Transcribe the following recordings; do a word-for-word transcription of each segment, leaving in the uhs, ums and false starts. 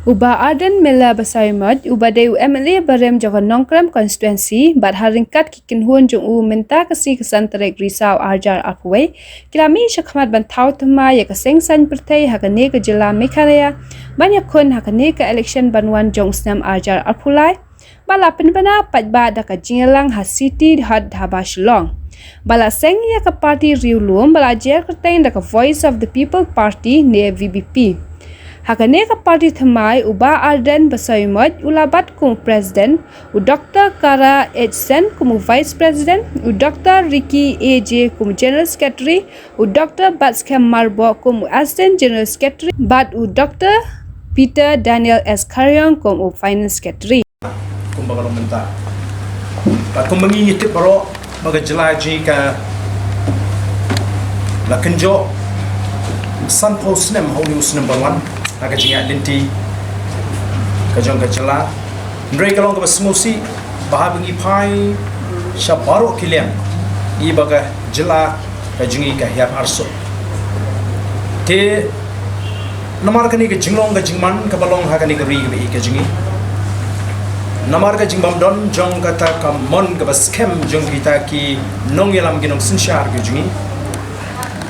U Bah Ardent Miller Basaiawmoit, uba dei u M L A barim jong ka Nongkrem Constituency, bad ha ryngkat ki kynhun jong u mynta ka sngi ka san tarik Risaw arhajar arphew wei, ki la mih shakhmat ban thaw thymmai ïa ka seng saiñ pyrthei ha kane ka jylla Meghalaya, ban ïakhun ha kane ka election ban wan jong u snem arhajar arphew lai, ba la pynbna paidbah da ka jingïalang ha City Hall ha Shillong. Ba la seng ïa ka party riewlum ba la jer kyrteng da ka Voice of the People Party ne V P P. Ha kane ka party thymmai u Bah Ardent Basaiawmoit u la bat kum u president, u Doctor Kara H Sen kum u vice president, u Doctor Ricky A J kum u general secretary, u Doctor Batskhem Myrboh kum u assistant general secretary, bad u Doctor Peter Daniel S Kharriong kum u finance secretary. Kumba ka long mynta. Bad kumba ngi ngi tip baroh ba ka jylla jong ngi ka la kynjoh sanphew snem ha une u snem ba wan ha ka jingïaid lynti ka jong ka jylla. Hynrei ka long kaba sngewsih ba haba ngi phai sha baroh ki liang, i ba ka jylla ka jong ngi ka hiar arsut. Te namar kane ka jinglong ka jingman kaba long ha kane ka ri kaba ïeit ka jong ngi, namar ka jingbym don jong kata ka mon kaba skhem jong kita ki nongïalam ki nongsynshar ka jong ngi,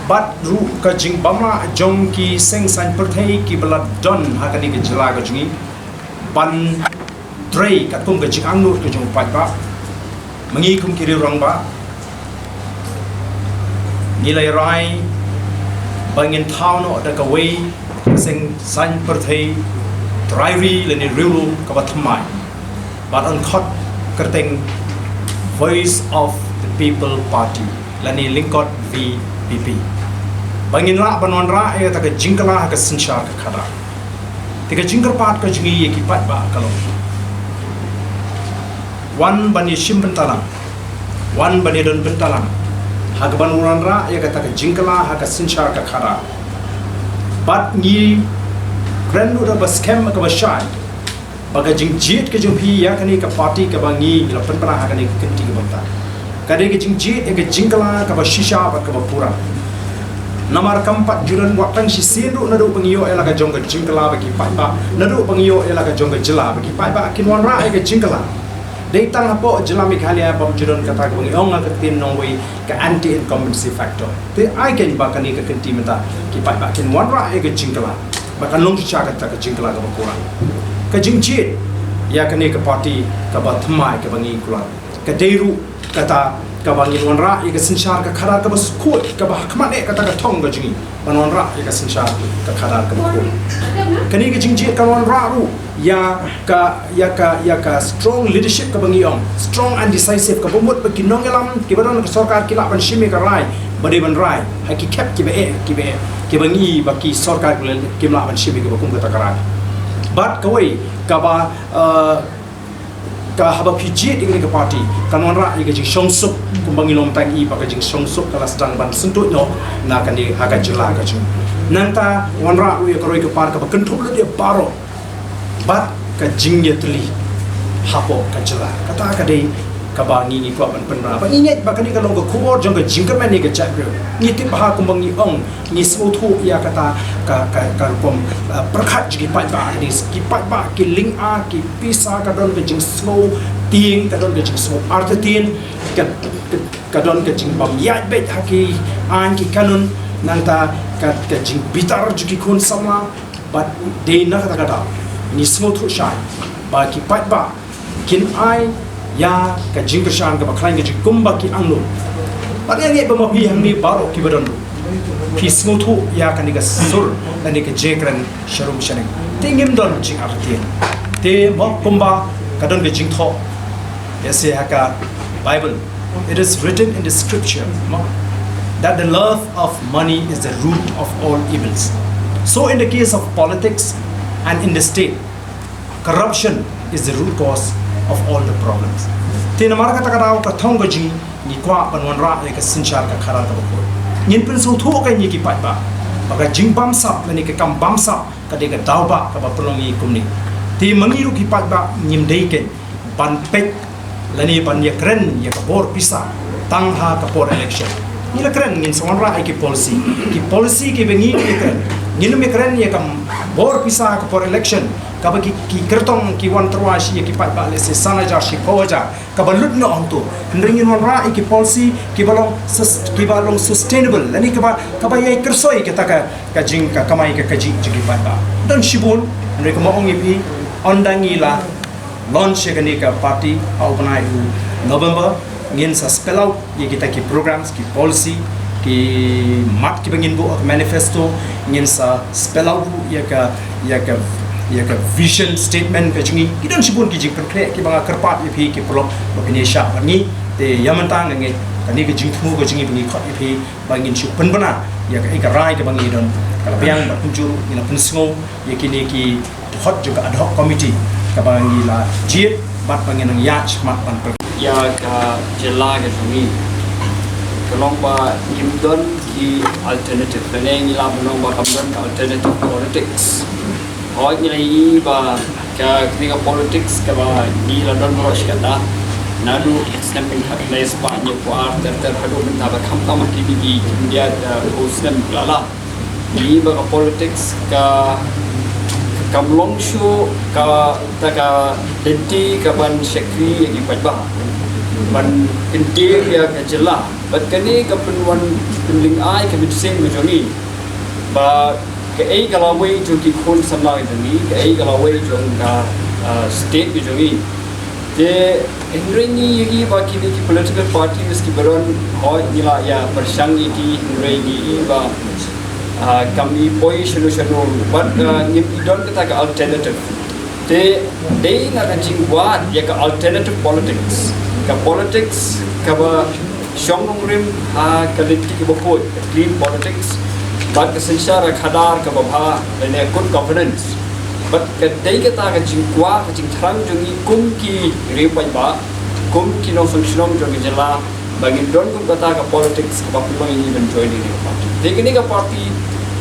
bad ruh ka jingbymlah jong ki seng saiñ pyrthei kiba la don ha kane ka jylla ka jong ngi ban trei katkum ka jingangnud ka jong u paidbah. Ma ngi kum ki riew rangbah, ngi la rai ba ngin thaw noh da kawei ka seng saiñ pyrthei trai ri lane riewlum kaba thymmai, bad yn khot kyrteng Voice of the People Party lane lyngkot V P P, ba ngin lah ban wanrah ïa kata ka jingkylla ha ka synshar ka khadar. Te ka jingkyrpad ka jong ngi ïa ki paidbah ka long, wan ban ïashim bynta lang, wan ban ïadon bynta lang ha kaban wanrah ïa kata ka jingkylla ha ka synshar ka khadar. Bad ngi kren ruh da kaba skhem kaba shai ba ka jingjied ka jong phi ïa kane ka party kaba ngi la pynbna ha kane ka kynti ka bynta, ka dei ka jingjied ïa ka jingkylla kaba shisha bad kaba pura. Namar kam pat ju don wat tang shisien ruh naduh ba ngi ïoh ïa la ka jong ka jingkylla ba ki paidbah, naduh ba ngi ïoh ïa la ka jong ka jylla ba ki paidbah kin wanrah ïa ka jingkylla. Dei tang hapoh jylla Meghalaya bym ju don kata kaba ngi ong ha ka ktien nongwei ka anti incumbency factor. Te ai keiñ ba kane ka kynti mynta ki paidbah kin wanrah ïa ka jingkylla ba kan long shisha kata ka jingkylla kaba pura. Ka jingjied ïa kane ka party kaba thymmai kaba ngi kular ka dei ruh kata kaba ngin wanrah ïa ka synshar ka khadar kaba skhem, kaba hakhmat eh kata ka thong ka jong ngi ban wanrah ïa ka synshar ka khadar kaba khuid. Kane ka jingjied kan wanrah ruh ïa ka, ïa ka, ïa ka strong leadership kaba ngi ong, strong and decisive, kaba mut ba ki nongïalam kiba don ka sorkar ki lah ban shim ïa ka rai ba dei ban rai ha ki khep kiba eh, kiba eh, kiba ngi ba ki sorkar kim lah ban shim ïa kaba kum kata ka rai. Bad kawei kaba, uh, ka haba phi jied ïa kane ka party kan wanrah ïa ka jingshongsuk, kumba ngi long tang i ba ka jingshongsuk ka la sdang ban syntuid noh na kane ha ka jylla ka jong ngi. Nangta wanrah ruh ïa ka roi ka par kaba kynthup lut ïa baroh bad ka jingïatylli hapoh ka jylla. Kata ka dei kaba ngi ngi kwah ban pynbna ba ngi ngeit ba kane ka long ka khubor jong ka jingkyrmen ïa ka jaitbynriew. Ngi tip ba ha kumba ngi ong ngi sngewthuh ïa kata ka, ka, ka rukom, uh, pyrkhat jong ki paidbah, ki paidbah ki lynga ki pisa, ka don ka jingsngew tieng, ka don ka jingsngew artatien, ka, ka, ka don ka jingbym ïaid beit ha ki aiñ ki kanun, nangta ka, ka jingbitar jong ki khun samla. Bad dei na kata ka daw ngi sngewthuh shai ba ki paidbah kin ai ïa ka jingkyrshan kaba khlaiñ ka jong ngi kumba ki angnud. Bad ngi ngeit ba ma phi hangne baroh kiba don ruh phi sngewthuh ïa kane ka sur lane ka jingkren sharum shaneng. Te ngim don jingartatien. Te mo kumba ka don ka jingthoh ïa se ha ka Bible. It is written in the scripture, no, that the love of money is the root of all evils. So in the case of politics and in the state, corruption is the root cause of all the problems. Te namar kata ka daw ka thong ka jong ngi, ngi kwah ban wanrah ïa ka synshar ka khadar kaba khuid. Ngin pynsngewthuh ka ïa ki paidbah ba ka jingbamsap lane ka kam bamsap ka dei ka daw ba kaba pynlong ïa ngi kumne. Te ma ngi ruh ki paidbah ngim dei keiñ ban peit lane ban ïakren ïa ka bor pisa tang ha ka por election. Ngi la kren, ngin sa wanrah ïa ki policy, ki policy kiba ngi ngi kren. Ngin ym ïakren ïa ka bor pisa ka por election, kaba ki, ki kyrtong ki wan tyrwa shi ïa ki paidbah lehse san hajar shi phew hajar, kaba lut noh hangto. Hynrei ngin wanrah ïa ki policy kiba long sus-, kiba long sustainable, lane kaba, kaba ïai kyrsoi kata ka, ka jing ka kamai ka kajih jong ki paidbah. Don shibun, hynrei kumba ong ïa phi, ynda ngi la launch ïa kane ka party ha u bnai u November, ngin sa spell out ïa kita ki programs, ki policy, ki mat kiba ngin buh ha ka manifesto, ngin sa spell out ruh ïa ka, ïa ka, ïa ka vision statement ka jong ngi. Ki don shibun ki jingpynkhreh kiba nga kyrpad ïa phi ki paralok ba phin ïa shah bad ngi. Te ïa mynta nga ngeit kane ka jingthmu ka jong ngi ba ngi khot ïa phi ba ngin shu pynbna ïa ka, ïa ka rai kaba ngi don. Ka la biang bad kumjuh ruh ngi la pynsngew ïa kine ki dkhot jong ka ad hoc committee kaba ngi la jied bad ba ngi nang ïaid shakhmat ban pyrkhat ïa ka jylla ka jong ngi. Ka long ba ngim don ki alternative, lane ngi lah ban long ba kam don ka alternative politics. Hooid, ngi la ïohi ba ka, kane ka politics kaba ngi la don baroh shi katta, naduh snem khatkhyndai spah hynñiewphew ar ter ter haduh mynta ba khamtam ha kine ki khyndiat, eh, phew snem ki la leit. Ngi ïohi ba ka politics ka, kam long shuh kata ka lynti kaban shakri ïa ki paidbah, ban kyntiew ïa ka jylla. Bad kane ka pynwan pynlyngngai ka mynsiem ka jong ngi ba kaei ka lawei jong ki khun samla ka jong ngi, kaei ka lawei jong ka, ah, state ka jong ngi. Te hynrei ngi ïohi ba kine ki political parties kiba don, hooid, ngi la ïa pyrshang ïa ki, hynrei ngi ïohi ba, ah, kam i poi shano shano, bad, ah, ngim i don kata ka alternative. Te dei na ka jingwad ïa ka alternative politics, ka politics kaba shong nongrim ha ka lynti kaba khuid, ka clean politics, bad ka synshar khadar kaba bha, lane good governance. Bad ka dei kata ka jingkwah, ka jingthrang jong ngi kum ki riew paidbah, kum ki nongshong shnong jong ka jylla, ba ngin don kum kata ka politics kaba pynlong ïa ngi ban join ïa ka party. Te kane ka party,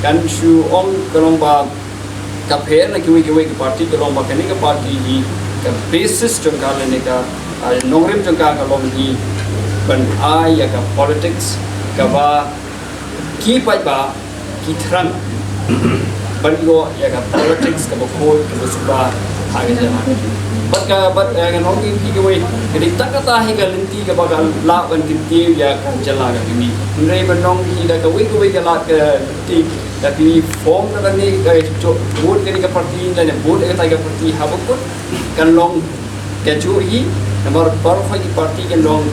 ngan shu ong, ka long ba ka pher na kiwei kiwei ki party, ka long ba kane ka party hi, ka basis jong ka lane ka, ah, nongrim jong ka, ka long hi ban ai ïa ka politics kaba ki paidbah ki thrang ban ïoh ïa ka politics kaba khuid, kaba suba ha ka jylla. Bad ka, bad, eh, ngan ong ïa phi kawei, ka dei tang kata hi ka lynti kaba ka lah ban kyntiew ïa ka jylla ka jong ngi. Hynrei ban ong hi da kawei kawei ka lad ka lynti, da phi form kane ka, eh, vote kane ka party, lane vote ïa kata ka party, haba kut kan long kajuh hi, namar baroh ki party kan long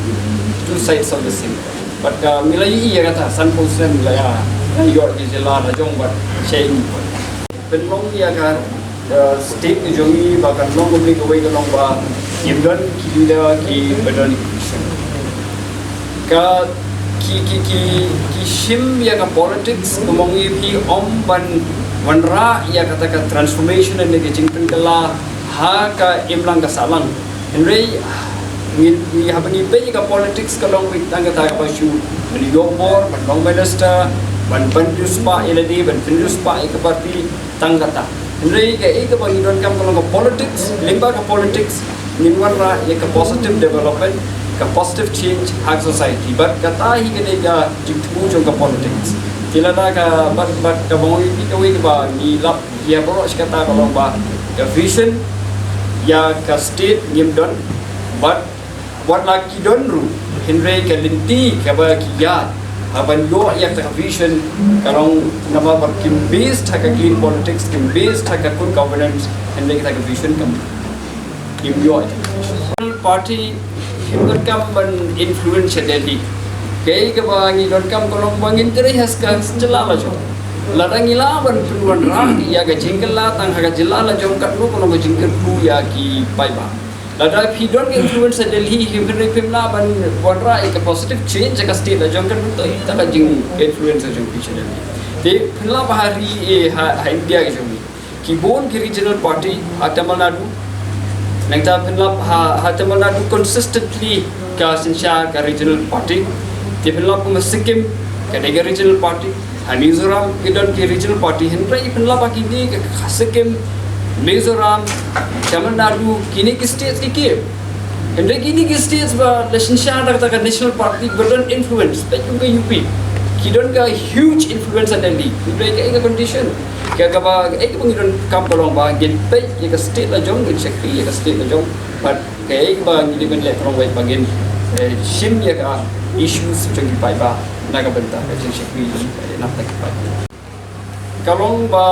two sides of the same coin. Bad ka, ngi la ïohi ïa kata, sanphew snem la ïa, la ïoh ïa ka jylla la jong bad shai ngi. Pynlong ïa ka, eh, state ka jong ngi ba kan long kumne kawei, ka long ba ngim don ki leader kiba don vision. Ka, ki, ki, ki, ki shim ïa ka politics, kumba ong ïa phi, ym ban wanrah ïa kata ka transformation ne ka jingpynkylla ha ka imlang ka sahlang. Hynrei ngi, ngi haba ngi peit ïa ka politics, ka long beit tang kata kaba shu ban ïoh bor, ban long minister, ban pynriewspah ïa lade, ban pynriewspah ïa ka party, tang kata. Hynrei kaei kaba ngi donkam ka long ka politics, lyngba ka politics ngin wanrah ïa ka positive development, ka positive change ha ka society. Bad kata hi ka dei ka jingthmu jong ka politics. Te lada ka, bad, bad kaba ong ïa phi kawei kaba ngi lap ïa baroh shi katta ka long ba ka vision ïa ka state ngim don, bad wat la ki don ruh, hynrei ka lynti kaba ki ïaid ha ban ïoh ïa ka vision ka long, namar ba kim base ha ka clean politics, kim base ha ka good governance, hynrei kata ka vision kam, kim ïoh ïa ka vision. Party kim donkam ban influence Delhi. Kaei kaba ngi donkam ka long ba ngin trei ha ka jylla la jong. Lada ngi lah ban pynwanrah ïa ka jingkylla tang ha ka jylla la jong, katno ka long ka jingkyrkhu ïa ki paidbah. Lada phi don ka influence ha Delhi, phi, phi, phim lah ban wanrah ïa ka positive change ha ka state la jong, kan buh ïa ka jing influence jong phi sha Delhi. Te phin lah ba ha ri, eh, ha, ha India ka jong ngi, ki bun ki regional party ha Tamil Nadu. Nangta phin lah ha, ha Tamil Nadu consistently ka synshar ka regional party. Te phin lah kum ha Sikkim ka dei ka regional party. Ha Mizoram ki don ki regional party, hynrei phin lah ba kine ka, ka Sikkim, Mizoram, Tamil Nadu, kine ki states ki kiew. Hynrei kine ki states ba la synshar da kata ka national party ba don influence, peit kum ka U P. Ki don ka huge influence ha Delhi. Ngi peit kaei ka condition. Ka kaba kaei kaba ngi donkam ka long ba ngin peit ïa ka state la jong, ngin shakri ïa ka state la jong. Bad kaei kaba ngi dei ban leh ka long ba ngin eh, shim ïa ka issues jong ki paidbah na ka bynta ka jingshakri ïa ka na ka bynta ki paidbah. Ka long ba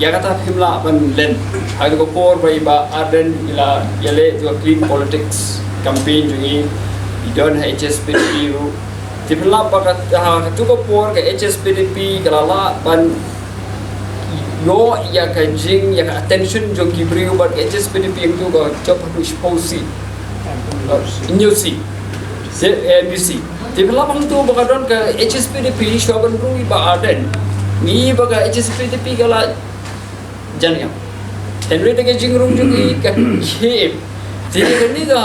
ïa kata phim lah ban len. Ha ka por ba i Bah Ardent i la ïaleh ïa ka clean politics campaign jong i, i don ha H S P D P ruh. Te phim lah ba kata ha katu ka por ka H S P D P ka la lah ban ïoh ïa ka jing ïa ka attention jong ki briew bad ka H S P D P hangtu ka jop haduh shiphew seat. Hynñiew seat. Te M D C. Te phim lah ba hangtu ba ka don ka H S P D P shuwa ban rung i Bah Ardent. Ngi ba ka H S P D P ka la jan ïa. Hynrei da ka jingrung jong i ka khim. Te ïa kane ka,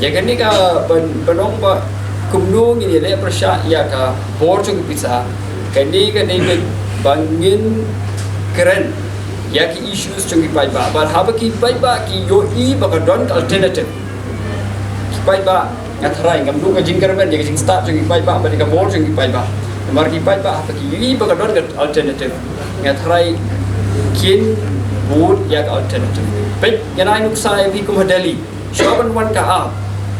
ïa kane ka ban, ban ong ba kumno ngin ïaleh pyrshah ïa ka bor jong ki pisa. Kane ka dei ba ngin kren ïa ki issues jong ki paidbah. Bad haba ki paidbah ki ïohi ba ka don ka alternative. Ki paidbah nga tharai ngam duh ka jingkyrmen ïa ka jingstad jong ki paidbah bad ïa ka bor jong ki paidbah. Namar ki paidbah haba ki ïohi ba ka don ka alternative, nga tharai kin vote ïa ka alternative. Peit, ngan ai nuksa ïa phi kum ha Delhi. Shuwa ban wan ka AAP,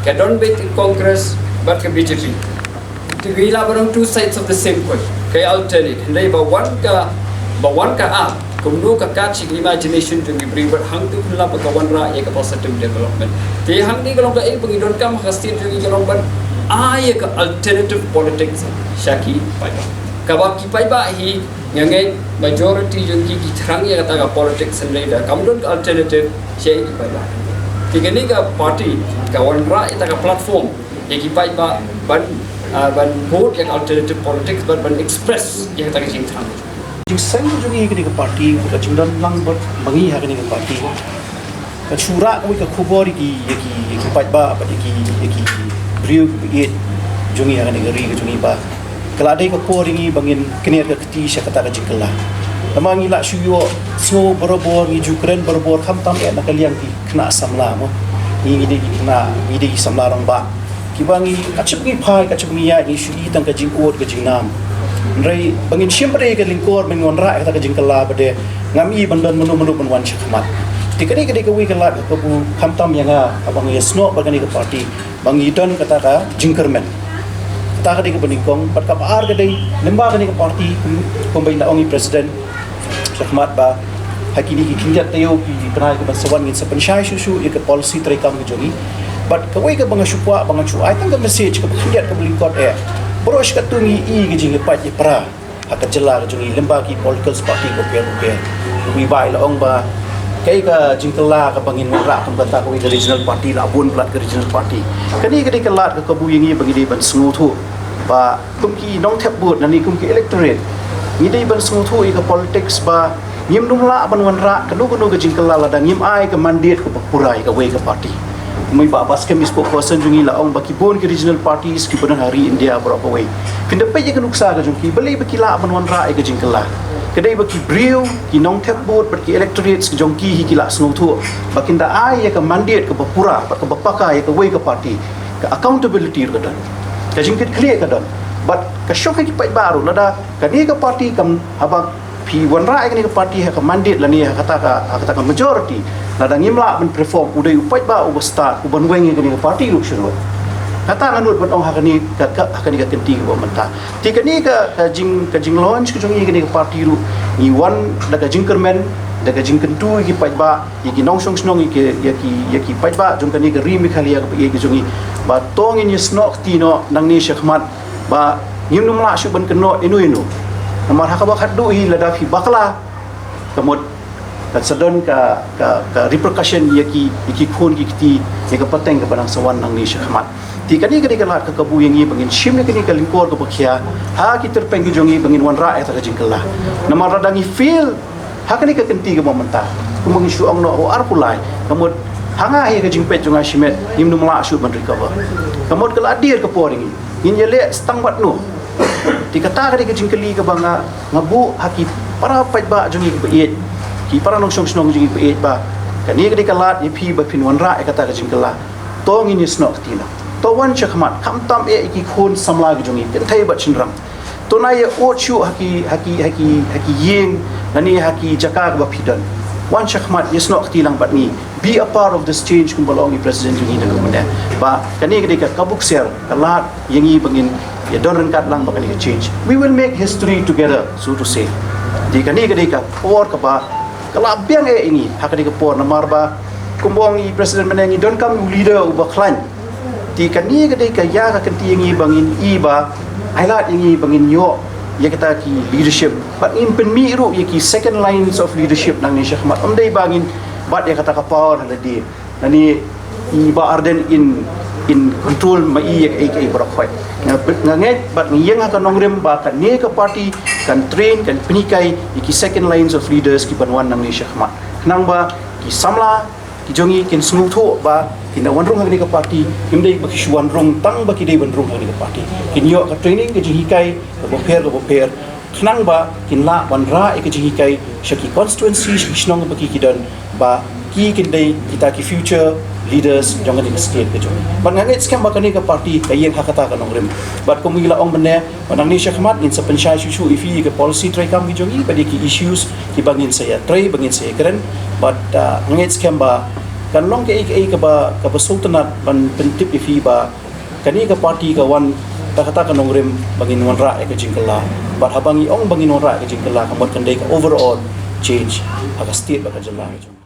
ka don beit ka Congress bad ka B J P. Te ngi lah ban ong two sides of the same coin. Ka alternate. Hynrei ba wan ka, ba wan ka AAP, kumno ka kat sha ki imagination jong ki briew bad hangtu phim lah ba ka wanrah ïa ka positive development. Te hangne ka long kaei ba ngi donkam ha ka state jong ngi ka long ban ai ïa ka alternative politics sha ki paidbah. Kaba ki paidbah hi nga ngeit majority jong ki ki thrang ïa kata ka politics, hynrei da kam don ka alternative sha ki paidbah. Te kane ka party ka wanrah ïa kata ka platform ïa ki paidbah ban, ah, ban vote ïa ka alternative politics bad ban express ïa kata ka jingthrang. Jingseng jong ngi kane ka party, ka jingdon lang bad ma ngi ha kane ka party. Ka shu rah kawei ka khubor ïa ki, ïa ki, ïa ki paidbah bad ïa ki, ïa ki briew ki baieit jong ngi ha kane ka ri ka jong ngi ba ka la dei ka por ïa ngi ba ngin kner ka kti sha kata ka jingkylla. Namar ngi la shu ïoh sngew barabor, ngi ju kren barabor khamtam eh na ka liang ki khynnah samla mo. Ngi, ngi dei ki khynnah, ngi dei ki samla rangbah. Kiba ngi, katba ngi phai, katba ngi ïaid, ngi shu i tang ka jingud, ka jingnam. Hynrei ba ngin shim pat ïa ka lyngkor, ba ngin wanrah ïa kata ka jingkylla ba dei, ngam i ban don mano mano ban wan shakhmat. Te kane ka dei kawei ka lad kaba khamtam ïa nga, haba nga ïasnoh bad kane ka party, ba ngi don kata ka jingkyrmen. Kata ka dei kaba nyngkong, bad kaba ar ka dei, lyngba kane ka party, kum, kumba i la ong i president, shakhmat ba ha kine ki khyndiat taïew ki bnai kiban sa wan ngin sa pynshai shuh shuh ïa ka policy treikam ka jong ngi. Bad kawei kaba nga shu kwah ba nga shu ai tang ka message kaba khyndiat kaba lyngkot eh. Baroh shi katto ngi i ka jingïapait ïapra ha ka jylla ka jong ngi lyngba ki political party bapher bapher. Kawei ba i la ong ba kaei ka jingkylla kaba ngin wanrah kum kata kawei ka regional party, la bun palat ka regional party. Kane ka dei ka lad ka kabu ïa ngi ba ngi dei ban sngewthuh ba kum ki nongthep vote, lane kum ki electorate, ngi dei ban sngewthuh ïa ka politics ba ngim dum lah ban wanrah kano kano ka jingkylla lada ngim ai ka mandate kaba pura ïa kawei ka party. Kumba i Bah Baskem, i spokesperson jong ngi, la ong ba ki bun ki regional parties kiba don ha ri India baroh kawei. Phin da peit ïa ka nuksa ka jong ki, balei ba ki lah ban wanrah ïa ka jingkylla. Ka dei ba ki briew, ki nongthep vote bad ki electorates ka jong ki hi ki lah sngewthuh ba kin da ai ïa ka mandate kaba pura bad kaba paka ïa kawei ka party. Ka accountability ruh ka don, ka jingkitkhlieh ka don. Bad ka shong ha ki paidbah ruh, lada kane ka party kam, haba phi wanrah ïa kane ka party ha ka mandate lane ha kata ka, ha kata ka majority, lada ngim lah ban perform, u dei u paidbah uba stad uban weng ïa kane ka party ruh shuh. Kata nga nud ban ong ha kane ka, ka, ha kane ka kynti kaba mynta. Te kane ka, ka jing, ka jinglaunch ka jong ngi ïa kane ka party ruh, ngi wan da ka jingkyrmen, da ka jingkyntu ïa ki paidbah, ïa ki nongshong shnong, ïa ki, ïa ki, ïa ki paidbah jong kane ka ri Meghalaya kaba ïeit ka jong ngi, ba to ngin ïasnoh kti noh nangne shakhmat ba ngim dum lah shuh ban kynnoh ino ino. Namar ha kaba khatduh hi lada phi bakla, ka mut kan sa don ka, ka, ka repercussion ïa ki, ïa ki khun ki kti, ïa ka pateng kaba nang sa wan nangne shakhmat. Te kane ka dei ka lad ka kabu ïa ngi ba ngin shim ïa kane ka lyngkor kaba khia ha ki tyrpeng ki jong ngi ba ngin wanrah ïa kata ka jingkylla. Namar lada ngi fail ha kane ka kynti kaba mynta, kumba ngi shu ong noh, u ar pulai, ka mut ha nga hi ka jingpeit jong nga shimet, ngim dum lah shuh ban recover. Ka mut ka la dier ka por ïa ngi, ngin ïaleh tang wat noh. Te kata ka dei ka jingkylli kaba nga, nga buh ha ki para paidbah jong ngi kiba ïeit, ki para nongshong shnong jong ngi kiba ïeit ba kane ka dei ka lad ïa phi ba phin wanrah ïa kata ka jingkylla. To ngin ïasnoh kti noh. To wan shakhmat, khamtam eh ïa ki khun samla ki jong ngi, kynthei bad shynrang. To na ïa ot shuh ha ki, ha ki, ha ki, ha ki ïing, lane ha ki jaka kaba phi don. Wan shakhmat, ïasnoh kti lang bad ngi. Be a part of this change kumba la ong i President jong ngi da ka mynne. Ba kane ka dei ka kabu ksiar, ka lad ïa ngi ba ngin ïa don ryngkat lang ba kane ka change. We will make history together, so to say. Te kane ka dei ka por kaba ka la biang eh ïa ngi ha kane ka por namar ba kumba ong i President mynne, ngi donkam u leader uba khlaiñ. Te kane ka dei ka ïa ka kynti ïa ngi ba ngin i ba ai lad ïa ngi ba ngin ïoh ïa kita ki leadership. Bad ngin pynmih ruh ïa ki second lines of leadership nangne shakhmat. Ym dei ba ngin bat ïa kata ka power ha lade. Lane i Bah Ardent in, in control ma i ïa kaei kaei baroh khoit. Nga, nga ngeit bad nga ïeng ha ka nongrim ba kane ka party kan train, kan pynhikai ïa ki second lines of leaders ki ban wan nangne shakhmat. Khnang ba ki samla ki jong ngi kin sngewthuh ba kin da wan rung ha kane ka party, kim dei ba ki shu wan rung tang ba ki dei ban rung ha kane ka party. Kin ïoh ka training, ka jinghikai kaba pher kaba pher, khnang ba kin lah ban rah ïa ka jinghikai sha ki constituency, sha ki shnong ba ki, ki don, ba ki kin dei kita ki future leaders jong kane ka state ka jong ngi. Bad nga ngeit skhem ba kane ka party ka ïeng ha kata ka nongrim. Bad kum ngi la ong mynne, ba nangne shakhmat ngin sa pynshai shuh shuh ïa phi ïa ka policy treikam ki jong ngi, bad ïa ki issues kiba ngin sa ïatrei, ba ngin sa ïakren. Bad, ah, nga ngeit skhem ba kan long kaei kaei kaba, kaba sngewtynnat ban pyntip ïa phi ba kane ka party ka wan da kata ka nongrim ba ngin wanrah ïa ka jingkylla. Bad haba ngi ong ba ngin wanrah ïa ka jingkylla, ka mut kan dei ka overall change ha ka state bad ka jylla ka jong ngi.